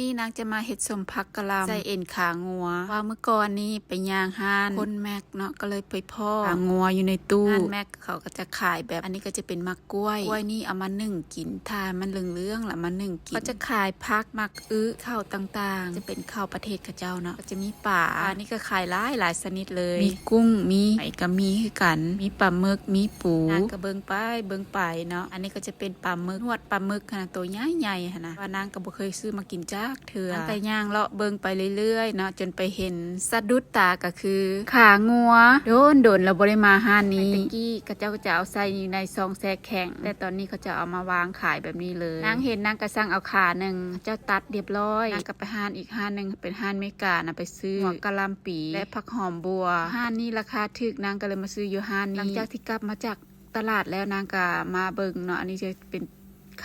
ນີ້ນາງຈະມາເຮັດສົ້ມຜັກກະຫຼ່ຳໃສ່ເອັນຂາງົວ. ວ່າມື້ກ່ອນນີ້ໄປຍ່າງຮ້ານຄົນແມັກເນາະ ກໍເລີຍໄປພໍ້ຂາງົວຢູ່ໃນຕູ້. ຮ້ານແມັກເຂົາກໍຈະຂາຍແບບ ອັນນີ້ກໍຈະເປັນໝາກກ້ວຍ ກ້ວຍນີ້ເອົາມາໜຶ້ງກິນ ຖ້າມັນເຫຼືອງໆ ແລ້ວມາໜຶ້ງກິນ. ເຂົາຈະຂາຍຜັກ ໝາກອຶ ເຂົ້າຕ່າງໆ ຈະເປັນເຂົ້າປະເທດເຂົາເຈົ້າເນາະ. ກໍຈະມີປາ ປານີ້ກໍຂາຍຫຼາຍໆຊະນິດເລີຍ ມີກຸ້ງ ມີຫອຍກໍມີຄືກັນ ມີປາໝຶກ ມີປູ. ນາງກໍເບິ່ງໄປເບິ່ງໄປເນາະ. ອັນນີ້ກໍຈະເປັນປາໝຶກ ໜວດປາໝຶກຫັ້ນນະ ໂຕໃຫຍ່ໆຫັ້ນນະ ວ່ານາງກໍບໍ່ເຄີຍຊື້ມາກິນຈັກເທື່ອ. ນາງກໍຍ່າງເລາະເບິ່ງໄປເລື້ອຍໆເນາະ ຈົນໄປເຫັນ ສະດຸດຕາກໍຄືຂາງົວ. ໂດນໆແລ້ວບໍ່ໄດ້ມາຮ້ານນີ້. ແຕ່ກີ້ເຂົາເຈົ້າກໍຈະເອົາໃສ່ຢູ່ໃນຊອງແຊ່ແຂງ ແຕ່ຕອນນີ້ເຂົາເຈົ້າເອົາມາວາງຂາຍແບບນີ້ເລີຍ. ນາງເຫັນນາງກໍສັ່ງເອົາຂາໜຶ່ງ ເຂົາເຈົ້າຕັດຮຽບຮ້ອຍ. ນາງກໍໄປຮ້ານອີກຮ້ານໜຶ່ງ ເປັນຮ້ານເມການະ ໄປຊື້ຫົວກະຫຼ່ຳປີ ແລະ ຜັກຫອມບົວ. ຮ້ານນີ້ລາຄາຖືກ ນາງກໍເລີຍມາຊື້ຢູ່ຮ້ານນີ້. ຫຼັງຈາກທີ່ກັບມາຈາກຕະຫຼາດແລ້ວ ນາງກໍມາເບິ່ງເນາະ ອັນນີ້ຈະເປັນ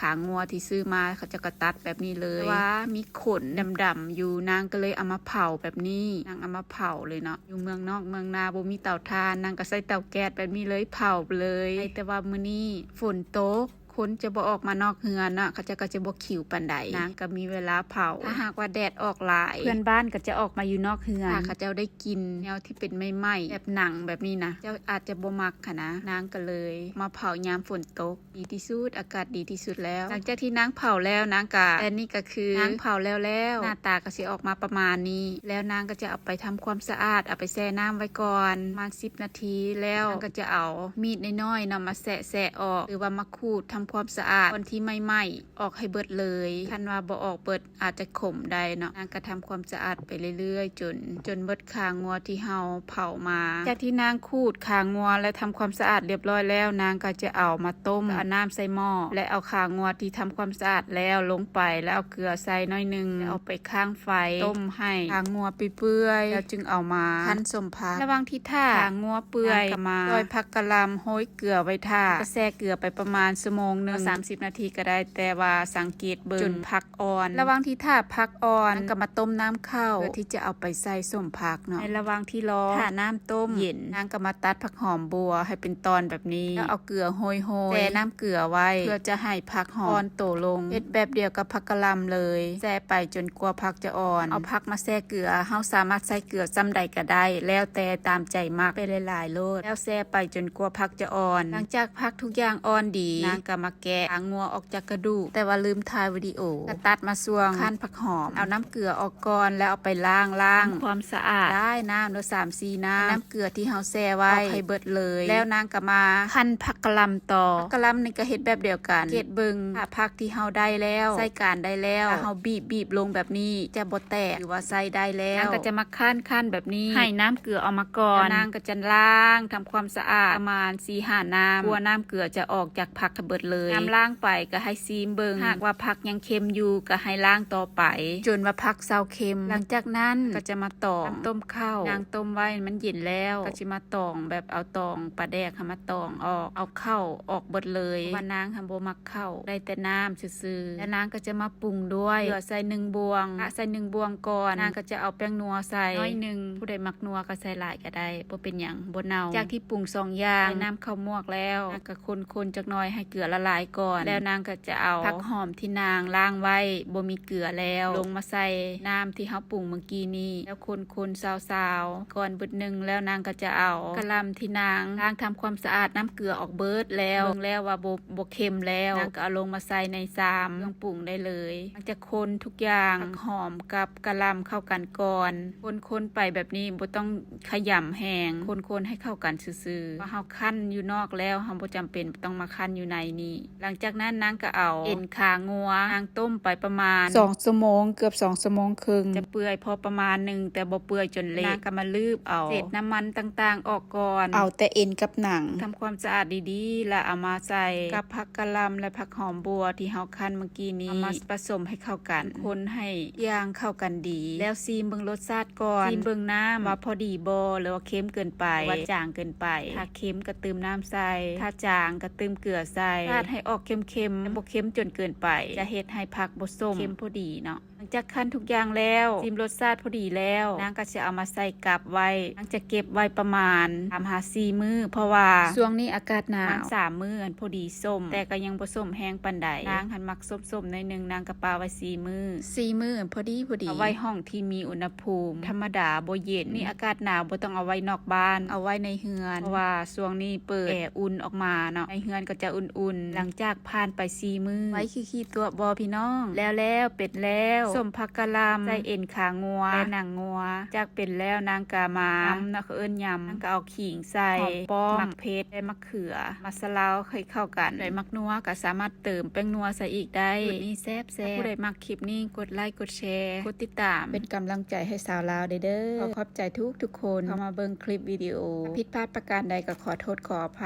ຂາງົວທີ່ຊື້ມາ ເຂົາເຈົ້າກໍຕັດແບບນີ້ເລີຍ ແຕ່ວ່າມີຂົນດຳໆຢູ່. ນາງກໍເລີຍເອົາມາເຜົາແບບນີ້ ນາງເອົາມາເຜົາເລີຍເນາະ. ຢູ່ເມືອງນອກເມືອງນາບໍ່ມີເຕົາຖ່ານ ນາງກໍໃຊ້ເຕົາແກັສແບບນີ້ເລີຍ ເຜົາເລີຍ. ແຕ່ວ່າມື້ນີ້ຝົນຕົກ ຄົນຈະບໍ່ອອກມານອກເຮືອນເນາະ ເຂົາເຈົ້າກໍຈະບໍ່ຂິວປານໃດ. ນາງກໍມີເວລາເຜົາ ຖ້າຫາກວ່າແດດອອກຫຼາຍ ເພື່ອນບ້ານກໍຈະອອກມາຢູ່ນອກເຮືອນ ຖ້າເຂົາເຈົ້າໄດ້ກິ່ນແນວທີ່ເປັນໄໝ້ໆ ແບບໜັງແບບນີ້ນະ ເຂົາເຈົ້າອາດຈະບໍ່ມັກຫັ້ນນະ. ນາງກໍເລີຍມາເຜົາຍາມຝົນຕົກ ດີທີ່ສຸດ ອາກາດດີທີ່ສຸດແລ້ວ. ຫຼັງຈາກທີ່ນາງເຜົາແລ້ວ ນາງກະ ແຕ່ນີ້ກໍຄືນາງເຜົາແລ້ວໆ ໜ້າຕາກໍຊິອອກມາປະມານນີ້. ແລ້ວນາງກໍຈະເອົາໄປທຳຄວາມສະອາດ ເອົາໄປແຊ່ນ້ຳໄວ້ກ່ອນປະມານສິບນາທີ. ແລ້ວນາງກໍຈະເອົາມີດນ້ອຍໆເນາະ ມາແຊະໆອອກ ຫຼືວ່າມາຂູດທຳຄວາມສະອາດ ສ່ວນທີ່ໄໝ້ໆອອກໃຫ້ເບິດເລີຍ. ຄັນວ່າບໍ່ອອກເບິດ ອາດຈະຂົມໄດ້ເນາະ. ນາງກໍທຳຄວາມສະອາດໄປເລື້ອຍໆ ຈົນ ຈົນໝົດຂາງົວທີ່ເຮົາເຜົາມາ. ຈາກທີ່ນາງຂູດຂາງົວ ແລະ ທຳຄວາມສະອາດຮຽບຮ້ອຍແລ້ວ ນາງກໍຈະເອົາມາຕົ້ມ ເອົານ້ຳໃສ່ໝໍ້ ແລະ ເອົາຂາງົວທີ່ທຳຄວາມສະອາດແລ້ວລົງໄປ ແລະ ເອົາເກືອໃສ່ໜ້ອຍໜຶ່ງ ແລ້ວເອົາໄປຄ້າງໄຟ ຕົ້ມໃຫ້ຂາງົວເປື່ອຍໆ ແລ້ວຈຶ່ງເອົາມາຄັ້ນສົ້ມຜັກ. ລະຫວ່າງທີ່ຖ້າຂາງົວເປື່ອຍ ນາງກໍມາຊອຍຜັກກະຫຼ່ຳ ໂຮຍເກືອໄວ້ຖ້າ ກໍແຊ່ເກືອໄປປະມານຊົ່ວໂມງໜຶ່ງ ສາມສິບນາທີກໍໄດ້ ແຕ່ວ່າສັງເກດເບິ່ງຈົນຜັກ ອ່ອນ. ລະຫວ່າງທີ່ຖ້າຜັກອ່ອນ ນາງກໍມາຕົ້ມນ້ຳເຂົ້າ ເພື່ອທີ່ຈະເອົາໄປໃສ່ສົ້ມຜັກເນາະ. ໃນລະຫວ່າງທີ່ລໍຖ້ານ້ຳຕົ້ມເຢັນ ນາງກໍມາຕັດຜັກຫອມບົວໃຫ້ເປັນຕອນແບບນີ້ ແລ້ວເອົາເກືອໂຮຍໆ ແຊ່ນ້ຳເກືອໄວ້ ເພື່ອຈະໃຫ້ຜັກຫອມອ່ອນໂຕລົງ. ເຮັດແບບດຽວກັບຜັກກະຫຼ່ຳເລີຍ ແຊ່ໄປຈົນກວ່າຜັກຈະອ່ອນ. ເອົາຜັກມາແຊ່ເກືອ ເຮົາສາມາດໃສ່ເກືອສ່ຳໃດກໍໄດ້ ແລ້ວແຕ່ຕາມໃຈມັກ ໄປຫຼາຍໆໂລດ ແລ້ວແຊ່ໄປຈົນກວ່າຜັກຈະອ່ອນ. ຫຼັງຈາກ ຜັກທຸກຢ່າງອ່ອນດີ ນາງກໍມາແກະຂາງົວອອກຈາກກະດູກ ແຕ່ວ່າລືມຖ່າຍວິດີໂອ ກໍຕັດມາຊ່ວງຄັ້ນຜັກຫອມ ເອົານ້ຳເກືອອອກກ່ອນ ແລ້ວເອົາໄປລ້າງ ລ້າງທຳຄວາມສະອາດ ຫຼາຍນ້ຳເດີ ສາມສີ່ນ້ຳ ນ້ຳເກືອທີ່ເຮົາແຊ່ໄວ້ອອກໃຫ້ເບິດເລີຍ. ແລ້ວນາງກໍມາຄັ້ນຜັກກະຫຼ່ຳຕໍ່. ຜັກກະຫຼ່ຳນີ້ກໍເຮັດແບບດຽວກັນ ເກັບເບິ່ງ ຖ້າຜັກທີ່ເຮົາໄດ້ແລ້ວ ໃຊ້ການໄດ້ແລ້ວ ຖ້າເຮົາບີບໆລົງແບບນີ້ຈະບໍ່ແຕກ ຖືວ່າໃຊ້ໄດ້ແລ້ວ. ນາງກໍຈະມາຄັ້ນໆແບບນີ້ ໃຫ້ນ້ຳເກືອອອກມາກ່ອນ ແລ້ວນາງກໍຈະລ້າງທຳຄວາມ ສະອາດປະມານສີ່ຫ້ານ້ຳ ກວ່ານ້ຳເກືອຈະອອກຈາກຜັກໃຫ້ເບິດເລີຍ. ຍາມລ້າງໄປກໍໃຫ້ຊີມເບິ່ງ ຫາກວ່າຜັກຍັງເຄັມຢູ່ກໍໃຫ້ລ້າງຕໍ່ໄປ ຈົນວ່າຜັກເຊົາເຄັມ. ຫຼັງຈາກນັ້ນກໍຈະມາຕອງນ້ຳຕົ້ມເຂົ້າ ນາງຕົ້ມໄວ້ມັນເຢັນແລ້ວ ກໍຊິມາຕອງແບບເອົາຕອງປາແດກຫັ້ນມາຕອງອອກ ເອົາເຂົ້າອອກເບິດເລີຍ ເພາະວ່ານາງຫັ້ນບໍ່ມັກເຂົ້າ ໄດ້ແຕ່ນ້ຳຊື່ໆ. ແລ້ວນາງກໍຈະມາປຸງດ້ວຍເກືອໃສ່ໜຶ່ງບ່ວງ ປະໃສ່ໜຶ່ງບ່ວງກ່ອນ ນາງກໍຈະເອົາແປ້ງນົວໃສ່ໜ້ອຍໜຶ່ງ ຜູ້ໃດມັກນົວກໍໃສ່ຫຼາຍ ກໍໄດ້ ບໍ່ເປັນຫຍັງ ບໍ່ເນົ່າ. ຈາກທີ່ປຸງສອງຢ່າງ ໃສ່ນ້ຳເຂົ້າໝວກແລ້ວ ນາງກໍຄົນໆຈັກໜ້ອຍໃຫ້ເກືອລະລາຍກ່ອນ ແລ້ວນາງກໍຈະເອົາຜັກຫອມທີ່ນາງລ້າງໄວ້ບໍ່ມີເກືອແລ້ວ ລົງມາໃສ່ນ້ຳທີ່ເຮົາປຸງເມື່ອກີ້ນີ້ ແລ້ວຄົນໆຊາວໆກ່ອນບຶດໜຶ່ງ ແລ້ວນາງກໍຈະເອົາກະຫຼ່ຳທີ່ນາງລ້າງທຳຄວາມສະອາດ ນ້ຳເກືອອອກເບິດແລ້ວ ເບິ່ງແລ້ວວ່າບໍ່ ບໍ່ເຄັມແລ້ວ ນາງກໍເອົາລົງມາໃສ່ໃນຊາມເຄື່ອງປຸງໄດ້ເລີຍ. ຈະຄົນທຸກຢ່າງ ຜັກຫອມກັບກະຫຼ່ຳເຂົ້າກັນກ່ອນ ຄົນໆໄປແບບນີ້ ບໍ່ຕ້ອງຂະຫຍຳແຮງ ຄົນໆໃຫ້ເຂົ້າກັນຊື່ໆ ເພາະເຮົາຄັ້ນຢູ່ນອກແລ້ວ ເຮົາບໍ່ຈຳເປັນຕ້ອງມາຄັ້ນຢູ່ໃນນີ້. ຫຼັງຈາກນັ້ນນາງກໍເອົາເອັນຂາງົວ ນາງຕົ້ມໄປປະມານສອງຊົ່ວໂມງ ເກືອບສອງຊົ່ວໂມງເຄິ່ງ ຈະເປື່ອຍພໍປະມານໜຶ່ງ ແຕ່ບໍ່ເປື່ອຍຈົນເລະ ນາງກໍມາລືບເອົາເສດນ້ຳມັນຕ່າງໆອອກກ່ອນ ເອົາແຕ່ເອັນກັບໜັງ ທຳຄວາມສະອາດດີໆ ແລ້ວເອົາມາໃສ່ກັບຜັກກະຫຼ່ຳ ແລະ ຜັກ ຫອມບົວທີ່ເຮົາຄັ້ນເມື່ອກີ້ນີ້ ເອົາມາປະສົມໃຫ້ເຂົ້າກັນ ຄົນໃຫ້ຢ່າງເຂົ້າກັນດີ ແລ້ວຊີມເບິ່ງລົດຊາດກ່ອນ ຊີມເບິ່ງນ້ຳວ່າພໍດີບໍ່ ຫຼືວ່າເຄັມເກີນໄປ ຫຼືວ່າຈາງເກີນໄປ ຖ້າເຄັມກໍຕື່ມນ້ຳໃສ່ ຖ້າຈາງກໍຕື່ມເກືອໃສ່ ລາດໃຫ້ອອກເຄັມໆ ແຕ່ບໍ່ເຄັມຈົນເກີນໄປ ຈະເຮັດໃຫ້ຜັກບໍ່ສົ້ມ ເຄັມພໍດີເນາະ. ຫຼັງຈາກຄັ້ນທຸກຢ່າງແລ້ວ ຊີມລົດຊາດພໍດີແລ້ວ ນາງກໍຊິເອົາມາໃສ່ກັບໄວ້. ນາງຈະເກັບໄວ້ປະມານສາມຫາສີ່ມື້ ເພາະວ່າຊ່ວງນີ້ອາກາດໜາວ ປະມານສາມມື້ຫັ້ນພໍດີສົ້ມ ແຕ່ກໍຍັງບໍ່ສົ້ມແຮງປານໃດ. ນາງຫັ້ນມັກສົ້ມໆໜ້ອຍໜຶ່ງ ນາງກໍປະໄວ້ສີ່ມື້ ສີ່ມື້ຫັ້ນພໍດີ ພໍດີ. ເອົາໄວ້ຫ້ອງທີ່ມີອຸນຫະພູມທຳມະດາ ບໍ່ເຢັນ. ນີ້ອາກາດໜາວ ບໍ່ຕ້ອງເອົາໄວ້ນອກບ້ານ ເອົາໄວ້ໃນເຮືອນ ເພາະວ່າຊ່ວງນີ້ເປີດແອອຸ່ນອອກມາເນາະ ໃນເຮືອນກໍຈະອຸ່ນໆ. ຫຼັງຈາກຜ່ານໄປສີ່ມື້ ໄວຄືຂີ້ຕົວະບໍ່ພີ່ນ້ອງ? ແລ້ວໆ ເປັນແລ້ວ ສົ້ມຜັກກະຫຼ່ຳ ໃສ່ເອັນຂາງົວ ແລະ ໜັງງົວ. ຈາກເປັນແລ້ວ ນາງກໍມາຍຳເນາະ ເຂົາເອີ້ນຍຳ. ນາງກໍເອົາຂີງໃສ່ ຫອມປ້ອມ ໝາກເຜັດ ແລະ ໝາກເຂືອ ມາສະເລົາໃຫ້ເຂົ້າກັນ. ໃຜມັກນົວກໍສາມາດເຕີມແປ້ງນົວໃສ່ອີກໄດ້. ສູດນີ້ແຊບໆ. ຖ້າຜູ້ໃດມັກຄລິບນີ້ ກົດໄລ ກົດແຊ ກົດຕິດຕາມ ເປັນກຳລັງໃຈໃຫ້ສາວລາວແດ່ເດີ. ຂໍຂອບໃຈທຸກໆຄົນ ເຂົ້າມາເບິ່ງຄລິບວິດີໂອ. ຜິດພາດປະການໃດກໍຂໍໂທດຂໍອະໄພ.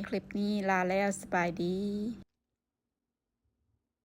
ຄລິບນີ້ລາແລ້ວ ສະບາຍດີ.